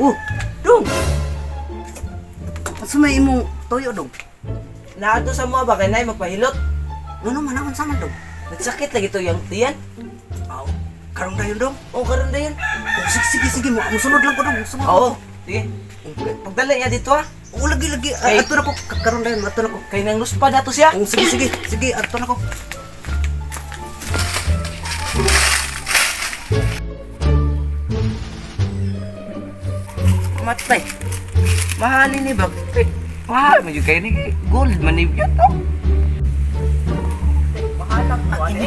Oh, dong. Unsa may imong toyo, dong? Naadto sa mga ba kay nay magpahilot. Ngano man naman sa man, dong? Nagsakit lagi to yung tiyan. Aw, karon dayon, dong. O karon dayon. Oh, sige, sige, sige, mo musunod lang ko, dong. Musunod. Oo, sige. Pagdala niya dito ha. Oo, lagi, lagi. Kay- Ato na ko karon dayon, ato na ko. Kay nang luspa dato siya. Oh, sige, sige, sige, ato na ko. Matay. Mahalin ni ba? Eh, mahal man jud kay ni gold man ni yun to. Mahalak mo ani.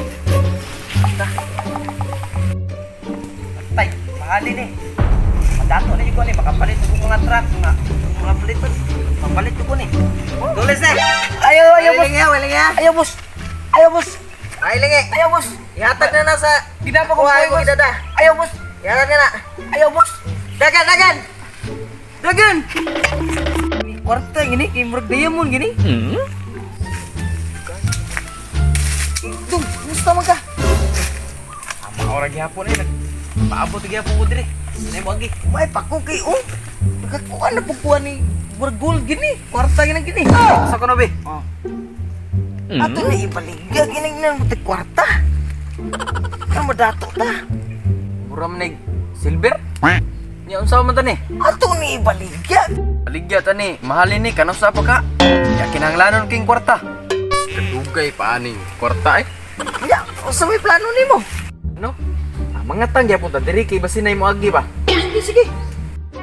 Matay, mahalin ni. Madato na jud ko ni makapalit ko mga truck mga mga paliton. Mapalit ko ni. Tulis na. Ayaw, ayaw, boss. Walang nga, walang nga. Ayaw, boss. Ayaw, boss. Ay, lingi. Ayaw, boss. Ihatag na na sa Ginapa ko kuha buhay, ko boss. gidada. Ayaw, boss. Ihatag na na. Ayaw, boss. Dagan, dagan. Dagan. Kwarta gini, kay murag diamond gini. Dong, kumusta man ka? Ama ora gihapon ay paabot gihapon ko dire. Nay mo agi. May pako kay oh. Nakakuha na pud kuha ni murag gold gini. Kwarta gini gini. Sa kuno be? Oh. Ato na ibaligya gini na mo kwarta. Kan madato ta. Mura man nig silver. Nya unsa man tani? Ato ni ibaligya. Baligya tani, mahalin ni kanus sa pa ka. Ya kinahanglanon king kwarta. Kadugay pa aning kwarta eh. Ya, unsa may plano nimo? Ano? Ah, mga tang gyapon ta diri kay basin nay mo agi ba. Sige, sige.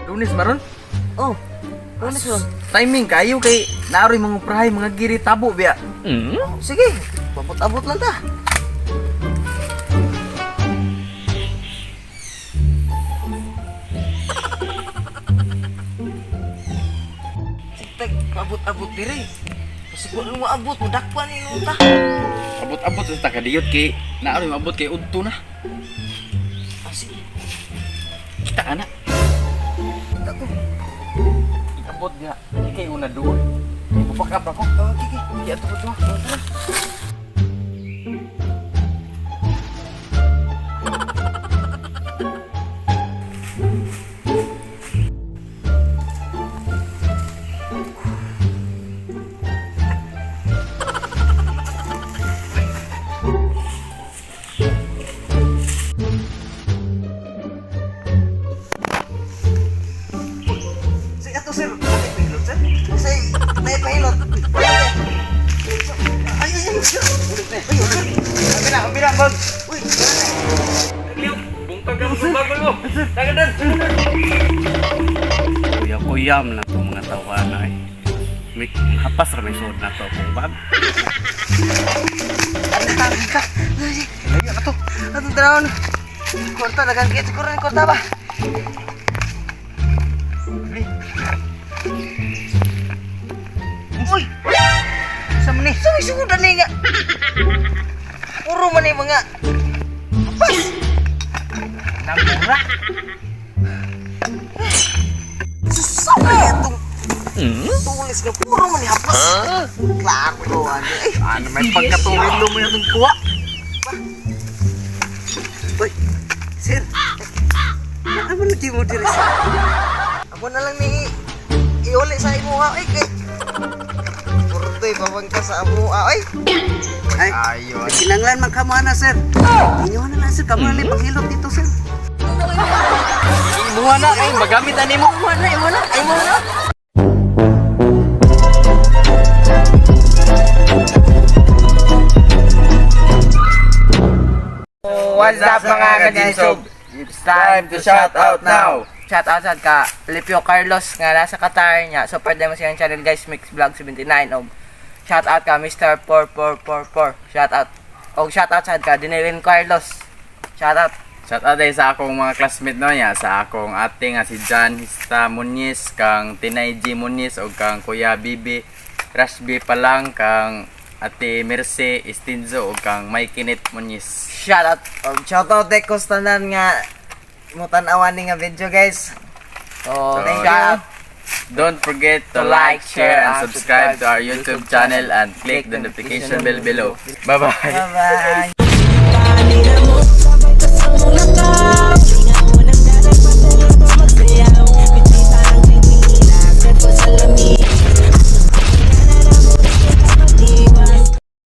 Lunes maron. Oh. Lunes ron. Timing kayo kay naaroy mga prahay mga giri tabo biya. Oh, sige. Abot-abot lang ta. Sige, abot-abot dire. Kasi kung ano maabot, madakpan ni ta. Abot-abot sa kadiyot kay naaroy maabot kay udto na. Ah, sige. Kita ana. Kita ko. Iabot niya. Kay una duol. Kay bupak up ako. Oh, sige. Di ato ko. Oh, tara. Sige, ato sir. Bakit pahilot, sir? Kasi, may pahilot. Ay, ay, ay, sir. Ay, sir. Ambira, ambira, bag. Uy, Bungkag ang bag mo. Tagadan. Kuya-kuyam na itong mga tawana eh. May hapas ra may suod na to akong bag. Layo na to. Atong tanawon. Kwarta, dagan kaya siguro ni kwarta ba? Uy! Sa man ni? Sa may sugudan ni nga. Puro man ni mga hapas. Namura. Susama atong tulis nga puro man ni hapas. Klaro ano eh. Ano may pagkatuwid mo yung kuha? Uy, sir. Ano lagi mo diri, sir? Ako na lang ni iuli sa imo ha. Ay kay. Purtoy pabangka sa amo ay. Ay, Ayo. kinanglan man kamo ana, sir. Inyo na lang, sir. Kamo na lang panghilot dito, sir. Imuha na kay magamit ani mo. Imo na, imo na, imo na. What's up, mga kajinsog? It's time to shout out now. Shout out sad ka Lipio Carlos nga nasa Qatar niya. Support mo siyang channel, guys, Mix Vlog 79 og shout out ka Mr. 4444. Shout out. Og shout out sad ka Dinelin Carlos. Shout out. Shout out ay sa akong mga classmate no ya, sa akong ate nga si John Hista Muñiz, kang Tinay G Muñiz ug kang Kuya Bibi Rashbi Palang, kang Ate Merce Estinzo ug kang Mike Kenneth Muñiz. Shout out. Og shoutout kay Kostanan nga mo tan-awan ni nga video, guys. So, Thank shout out. Don't forget to like, share, and subscribe to our YouTube channel and click the notification bell below. Bye-bye. Bye-bye.